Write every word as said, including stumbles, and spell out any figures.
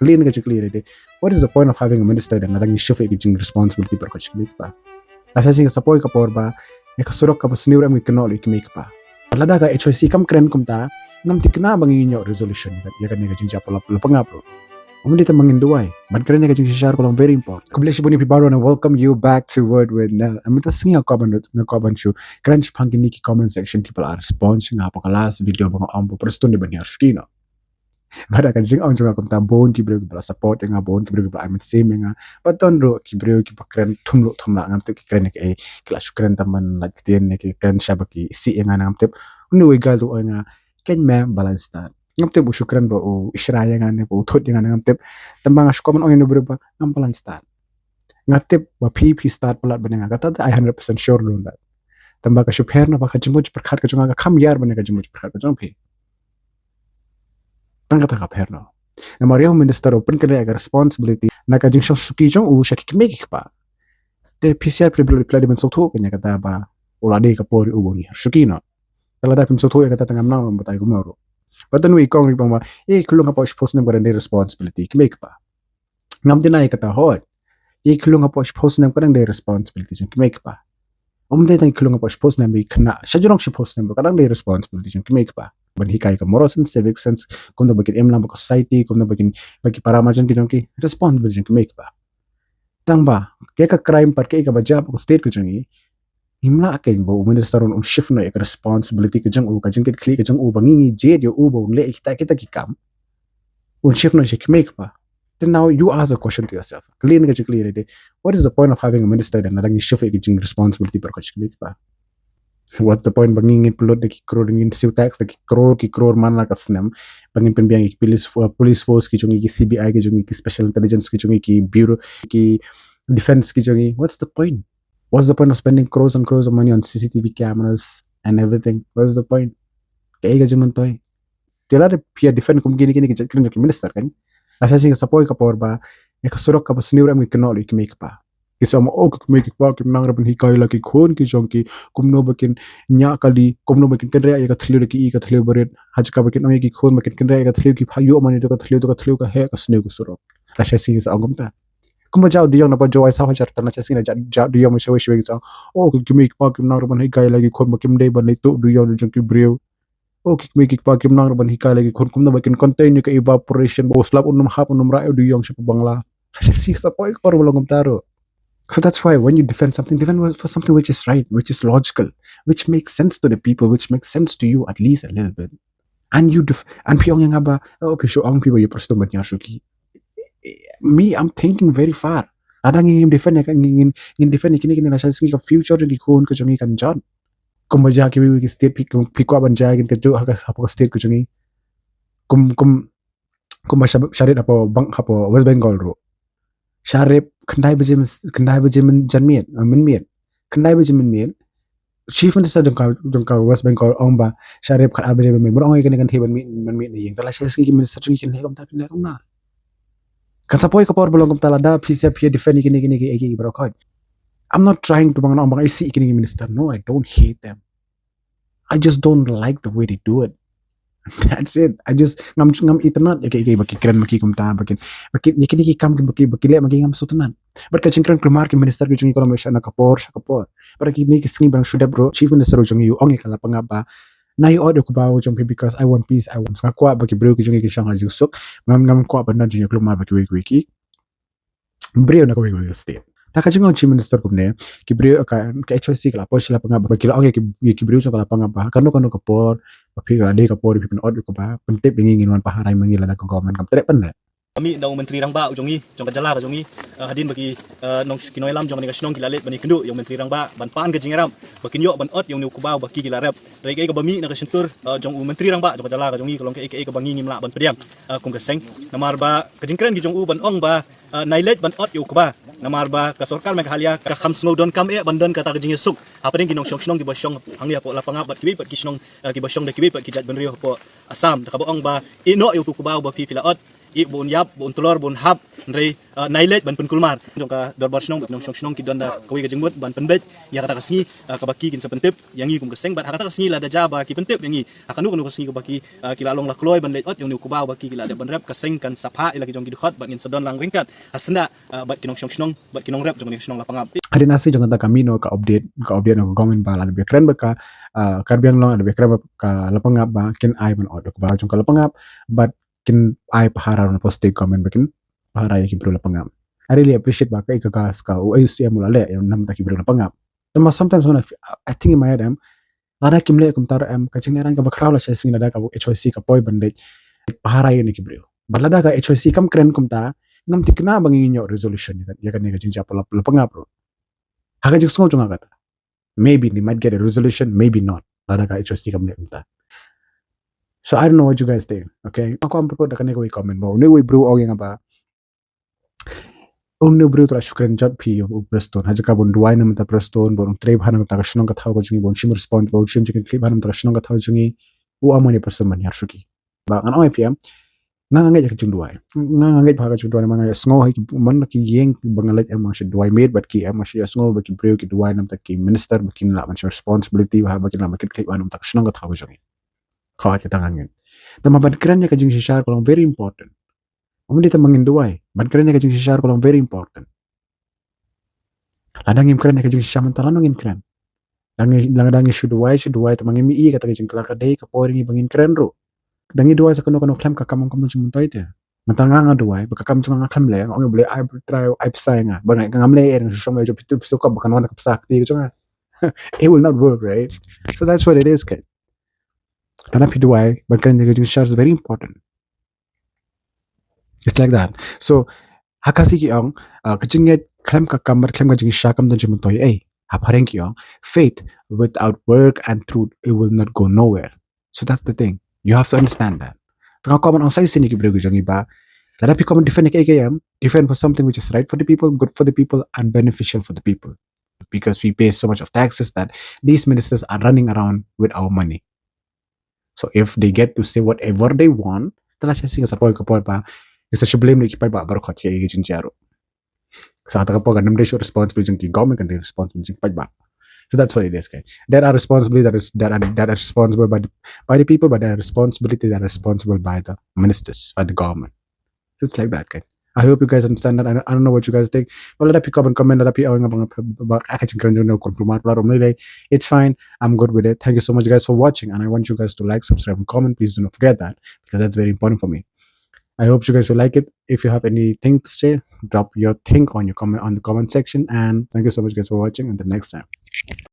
Kylli na ka jingkylli ïa lade, what is the point of having a minister da nga dang ïa shift ïa ka jing responsibility baroh kaba ki mei ki pa? Lashai sngi sa poi ka por ba ïa ka surok kaba sniew ruh ym kynnoh ïa ki mei ki pa. Lada ka H Y C kam kren kumta, ngam thikna ba ngin ïoh resolution ïa kane ka jingjia pala pala pangap ruh. Ym dei tang ba ngin duwai, ban kren ïa ka jingshisha ruh ka long very important. Khublei shibun ïa phi baroh and welcome you back to Word with Nel. Mynta sngi nga kwah ban, nga kwah ban shu kren shaphang kine ki comment section kiba la response nga hapoh ka last video ba nga ong ba Prestone dei ban hiar shuki noh. Bad ka jingong jong nga kumta, bun ki briew kiba la support ïa nga, bun ki briew kiba la ai mynsiem ïa nga. Bad don ruh ki briew kiba kren thumluh thumlah, ngam tip ki kren ïa kaei, ki la shu kren tang ban lait ktien ne ki kren shaba ki isih ïa nga, ngam tip. Une u Igal u ong ïa nga, kynmaw ba lait start. Ngam tip u shu kren ba u ïashrai ïa nga ne ba u thut ïa nga, ngam tip. Tang ba nga shu kwah ban ong ïa une u briew ba ngam ba lait start. Nga tip ba phi phi start palat ban ïa nga, kata te ai hundred percent sure ruh ynda. Tang ba ka shu pher noh ba ka jingmut jingpyrkhat ka jong nga ka kham ïar ban ïa ka jingmut jingpyrkhat ka jong phi. Tang kata ka pher noh. Namar ïa u minister u pynkynriah ïa ka responsibility na ka jingshoh shuki jong u sha ki kmie ki kpa. Te phi siar phi la dei ban sngewthuh kein ïa kata ba u la dei ka por ïa u ba u hiar shuki noh. Te lada phim sngewthuh ïa kata te ngam nang ban batai kumno ruh. Bad tang une u ong ruh ba, eh, ka long hapoh shiphew snem ka dang dei responsibility ki mei ki pa. Ngam deny ïa kata hooid. Ïa ka long hapoh shiphew snem ka dang dei responsibility jong ki mei ki pa. Ym dei tang ïa ka long hapoh shiphew snem, ïa kane sha jrong shiphew snem ka dang dei responsibility jong ki mei ki pa ban hikai ka moral sense, civic sense, kumno ba kin im lang bad ka society, kumno ba kin, ba ki para marjan ki jong ki, responsibility jong ki mei ki pa. Tang ba kaei ka crime pat kaei kaba jia hapoh ka state ka jong ngi, ngim lah kein ba u minister un, un shift noh ïa ka responsibility ka jong u, ka jingkitkhlieh ka jong u ba ngi ngi jied ïa u ba un leh kita kita ki kam. Un shift noh sha ki mei ki pa. Then now you ask a question to yourself. Kylli na ka jingkylli ïa lade, what is the point of having a minister da nga dang ïa shift ïa ka jing responsibility baroh sha ki mei ki pa? What's the point ba ngi ngin pynlut da ki crore, ngin siew tax da ki crore ki crore man la ka snem, ba ngin pynbiang ïa ki police fo-, police force ki jong ngi, ki C B I ki jong ngi, ki special intelligence ki jong ngi, ki bureau, ki defense ki jong ngi? What's the point? What's the point of spending crores and crores of money on C C T V cameras and everything? What's the point? Kaei ka jingmyntoi? Te lada phi ïa defend kum kine kine ki jait kren jong ki minister kein, lashai sngi sa poi ka por ba ïa ka surok kaba sniew ruh ym kynnoh ïa ki mei ki pa. Ki sa ong, oh, ki mei ki pa kim nang ruh ban hikai la ki khun ki jong ki kumno ba kin ñiah kali, kumno ba kin kynriah ïa ka thliew da ki, ïa ka thliew barit. Ha jaka ba kin ong ïa ki khun ba kin kynriah ïa ka thliew, ki pha ïoh mane da ka thliew, da ka thliew ka heh ka sniew ka surok. Lashai sngi sa ong kumta. Kumba jaw duyong na ba jaw ai saw hajar tan, lashai sngi na jaw, jaw duyong ma shawei shawei ki sa ong, oh, ki mei ki pa kim nang ruh ban hikai la ki khun ba kim dei ban leit tuh duyong jong ki briew. Oh, ki mei ki pa kim nang ruh ban hikai la ki khun kumno ba kin contain ïa ka evaporation, ba u slap un ym hap, un ym rah ïa u duyong shapoh Bangla. Lashai sngi sa poi ka por ba long kumta ruh. So that's why when you defend something, defend for something which is right, which is logical, which makes sense to the people, which makes sense to you at least a little bit. And you def-, and phi ong ïa nga ba, oh, phi shu ong phi ba ïa Prestone ban hiar shuki. Me, I'm thinking very far. Lada ngi ngim defend ïa ka, ngi, ngi, ngin defend ïa kine, kine lashai sngi ka future jong ki khun ka jong ngi kan jan. Kumba jia kiwei kiwei ki state, phi, phi kwah ban jia kin ka juh ha ka, hapoh ka state ka jong ngi. Kum, kum, kumba sha, sha rit hapoh Bang-, hapoh West Bengal ruh. Sha rep khyndai baje myn-, khyndai baje mynjanmiet, ah, mynmiet. Khyndai baje mynmiet. Chief Minister jong ka, jong ka West Bengal ong ba sha rep khatar baje mynmiet. Mut ong ïa kane kan theh ban mih, ban mih na ïing. Te lashai sngi ki minister jong ngi kin leh kumta, kin leh kumno? Kan sa poi ka por ba long kumta lada phi sa phi defend ïa kine, kine, kine, kine baroh khoit. I'm not trying to, ba ngan ong ba nga isih ïa kine ki minister. No, I don't hate them. I just don't like the way they do it. That's it. I just, ngam, ngam itynnad ïa ki, ïa ki ba ki kren ma ki kumta, ba ki, ba ki, ïa kine ki kam ki, ba ki, ba ki leh ma ki, ngam sngewtynnad. Bad ka jingkren kulmar ki minister ki jong ngi ka long ba sha na ka por sha ka por. Bad kine ki sngi ba dang shu dep ruh, Chief Minister u jong ngi u ong ïa ka lapangap ba, na ïoh ot ïa u kbaw jong phi because I want peace, I want. Nga kwah ba ki briew ki jong ngi ki shong ha jingsuk. Ngam, ngam kwah ban don jingïaklum mar ba kiwei kiwei ki briew na kawei kawei ka state. Ta ka jingong Chief Minister kumne, ki briew ka, ka H Y C ka la poi sha lapangap ba ki la ong ïa ki, ïa ki briew jong ka lapangap ba kano kano ka por, ba phi, ka la dei ka por phi pynot ïa u kbaw, pyntip ïa ngi, ngin wan paharai ma ngi lada ka government kam treh pynleh. Mih na u Myntri Rangbah u jong ngi jong ka jylla ka jong ngi, eh, hadien ba ki, eh, nong ki nongïalam jong kane ka shnong ki la leit ban ïakynduh ïa u Myntri Rangbah ban pan ka jingïarap ba kin ïoh ban ot ïa une u kbaw ba ki, ki la rep. Hynrei kaei kaba mih na ka shyntur, eh, jong u Myntri Rangbah jong ka jylla ka jong ngi ka long kaei, kaei kaba ngi ngim lah ban pdiang, eh, kum ka seng. Namar ba ka jingkren ki jong u ban ong ba, eh, nai leit ban ot ïa u kbaw. Namar ba ka sorkar Meghalaya ka kham sngew donkam eh ban don kata ka jingïasuk hapdeng ki nongshong shnong kiba shong hangne hapoh lapangap bad kiwei pat ki shnong, eh, kiba shong da kiwei pat ki jaitbynriew hapoh Assam. Da kaba ong ba, ïeh noh ïa utu u kbaw ba phi, phi la ot. Ïeh ba un ïap, ba un tlor, ba un hap, hynrei, ah, nai leit ban pynkulmar. Jong ka dorbar shnong, bad ki nongshong shnong ki don da kawei ka jingmut ban pynbeit ïa kata ka sngi, ah, kaba ki kin sa pyntip ïa ngi kum ka seng, bad ha kata ka sngi lada jia ba ki pyntip ïa ngi ha kano kano ka sngi kaba ki, ah, ki la long la kloi ban leit ot ïa une u kba uba ki, ki la dep ban rep, ka seng kan sa phah ïa la ki jong ki dkhot bad ngin sa don lang ryngkat ha syndah, ah, bad ki nongshong shnong bad ki nongrep jong kane ka shnong Lapangap. Hadien Asi jong kata ka mih noh ka update, ka update noh ka government ba lada ba kren bad ka, ah, Karbi Anglong, lada ba kren bad ka Lapangap ba kin ai ban ot ïa u kba jong ka Lapangap bad kin ai pahara ruh na post state government ba kin pahara ïa ki briew Lapangap. I really appreciate ba kaei ka gas ka u A U C M u la leh ïa namar ki briew Lapangap. Tangba sometimes when I, f- I think in my head, em, lada kim leh kumta ruh, em, ka jingïarap kaba khraw la shisha sngi lada ka H Y C ka poi ban leit pahara ïa kine ki briew. Bad lada ka H Y C kam kren kumta, ngam thikna ba ngin ïoh resolution ïa ka, ïa kane ka jingjia ha Lapangap ruh. Ha ka jingsngew jong nga kata. Maybe they might get a resolution, maybe not. Lada ka H Y C kam leh kumta. So I don't know what you guys think, okay? Nga kwah ban pynkut da kane kawei comment ba une uwei u briew u ong ïa nga ba une u briew u la shu kren jot phi u Prestone. Ha jaka ba un duwai na bynta Prestone, ba un trei bha na bynta ka shnong ka thaw ka jong ngi, ba un shim response, ba un shim jingkitkhlieh bha na bynta ka shnong ka thaw jong ngi, u ong ma une Prestone ban hiar shuki. Ba ngan ong ïa phi, em, nga nga ngeit ïa ka jingduwai. Nga nga ngeit bha ka jingduwai, namar nga ïohsngew ha ki, man la ki ïing ba nga leit, em, nga shu duwai miet bad ki, em, nga shu ïohsngew ba ki briew ki duwai na bynta ki minister ba kin lah ban shim responsibility bha, ba kin lah ban kit khlieh bha na bynta ka shnong ka thaw ka jong ngi. Kawei kata nga ngeit. Tangba ban kren ïa ka jingshisha ka long very important. Ym dei tang ba ngin duwai. Ban kren ïa ka jingshisha ka long very important. Lada ngim kren ïa ka jingshisha mynta, lano ngin kren? Lada ngi, lada ngi shu duwai, shu duwai, tangba ngim ïohi ïa kata ka jingkylla, ka dei ka por ïa ngi ba ngin kren ruh. Lada ngi duwai sa kano kano khlem ka kam, kam tang jingmyntoi te. Mynta nga nga duwai ba ka kam jong nga khlem leh, nga ong ïa U Blei ai trai, ai pisa ïa nga. Ba nga, ngam leh, nga shu shong ïa u pisa, pisa kop ba kan wan ka pisa kti ka jong nga. It will not work, right? So that's what it is, kid. Lada phi duwai, ban kren ïa ka jingshisha is very important. It's like that. So ha Khasi ki ong, uh, ka jingngeit khlem ka kam bad khlem ka jingshisha kam don jingmyntoi ei. Ha phareng ki ong, faith without work and truth, it will not go nowhere. So that's the thing. You have to understand that. Tang ka common ong sa ïa ki briew ki jong ngi ba lada phi common defend ïa ka A K M, defend for something which is right for the people, good for the people, and beneficial for the people. Because we pay so much of taxes that these ministers are running around with our money. So if they get to say whatever they want, te la shisha sngi sa poi ka por ba ngi sa shu blame ïa ki paidbah baroh, ki, ki jingjia ruh. Sa kata ka por kan ym dei shuh responsibility jong ki government, kan dei responsibility jong ki paidbah. So that's what it is, guys. There are responsibility that is, that are, that are responsible by the, by the people, but there are responsibility that are responsible by the ministers, by the government. So it's like that, guys. I hope you guys understand that. I don't, I don't know what you guys think. But lada phi comment, comment, lada phi ong ba, ba, ba, ka jingkren jong nga u khlem kulmar, pla rum lei lei. It's fine. I'm good with it. Thank you so much, guys, for watching. And I want you guys to like, subscribe, and comment. Please do not forget that, because that's very important for me. I hope you guys will like it. If you have anything to say, drop your thing on your comment, on the comment section. And thank you so much, guys, for watching. Until next time.